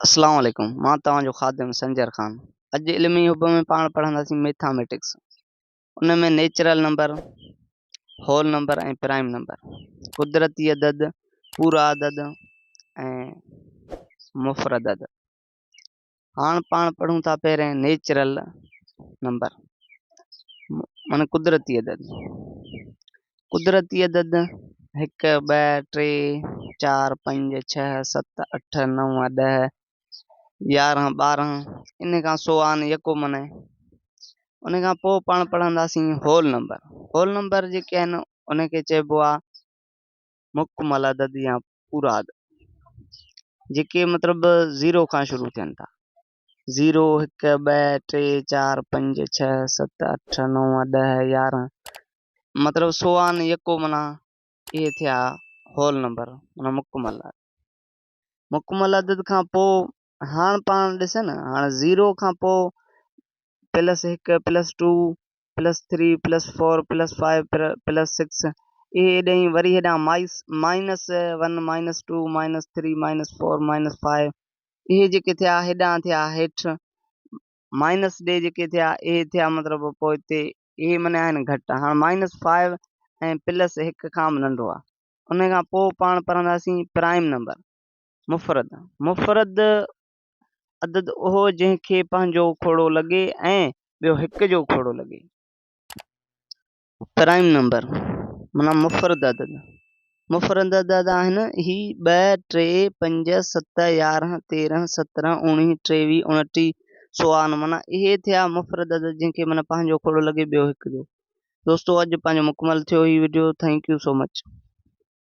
اسلام عليڪم مان توهان جو خادم سنجر خان اڄ علمي حب ۾ پاڻ پڙهنداسين ميٿاميٽڪس ان ۾ natural number whole number ۽ prime number قدرتي عدد پورا عدد ۽ مفرد عدد هاڻ پاڻ پڙهون ٿا پهرين نيچرل نمبر معنی قدرتي عدد قدرتي عدد هڪ ٻه ٽي چار پنج ڇهه ست اٺ نو ڏهه يارهن ٻارهن ان کان سو آن يڪو معنی ان کان پوء پاڻ پڙهنداسين هول نمبر هول نمبر جيڪي آهن ان کي چئبو آهي مڪمل عدد يا پورا عدد جيڪي مطلب زيرو کان شروع ٿين ٿا زيرو هڪ ٻه ٽي چار پنج ڇهه ست اٺ نو ڏهه يارهن مطلب سوان يڪو معنيٰ اهي ٿيا هول نمبر معنيٰ مڪمل عدد مڪمل عدد کان پوء هاڻ پاڻ ڏس نه هاڻ زيرو کان پوء پلس هڪ plus two plus three plus four plus five plus six اهي هيڏانهن وري هيڏانهن mice minus one minus two minus three minus four minus five اهي جيڪي ٿيا هيڏانهن ٿيا هيٺ مائنس ڏي جيڪي ٿيا اهي ٿيا مطلب پوء هتي اهي معنی آهن گهٽ هاڻ مائنس فائيو ۽ پلس هڪ کان به ننڍو آهي ان کان پوء پاڻ پڙهنداسين پرائم نمبر مفرد مفرد عدد اهو جنهن کي پنهنجو کوڙو لڳي ۽ ٻيو هڪ جو کوڙو لڳي. پرائم نمبر معنيٰ مفرد عدد. مفرد عدد آهن هي ٻه، ٽي، پنج، ست، يارهن، تيرهن، سترهن، اوڻيهه، ٽيويهه، اڻٽيهه، سوانهه معنيٰ اهي ٿيا مفرد عدد جنهن کي معنيٰ پنهنجو کوڙو لڳي ٻيو هڪ جو. دوستو اڄ پنهنجو مڪمل ٿيو هي video thank you so much.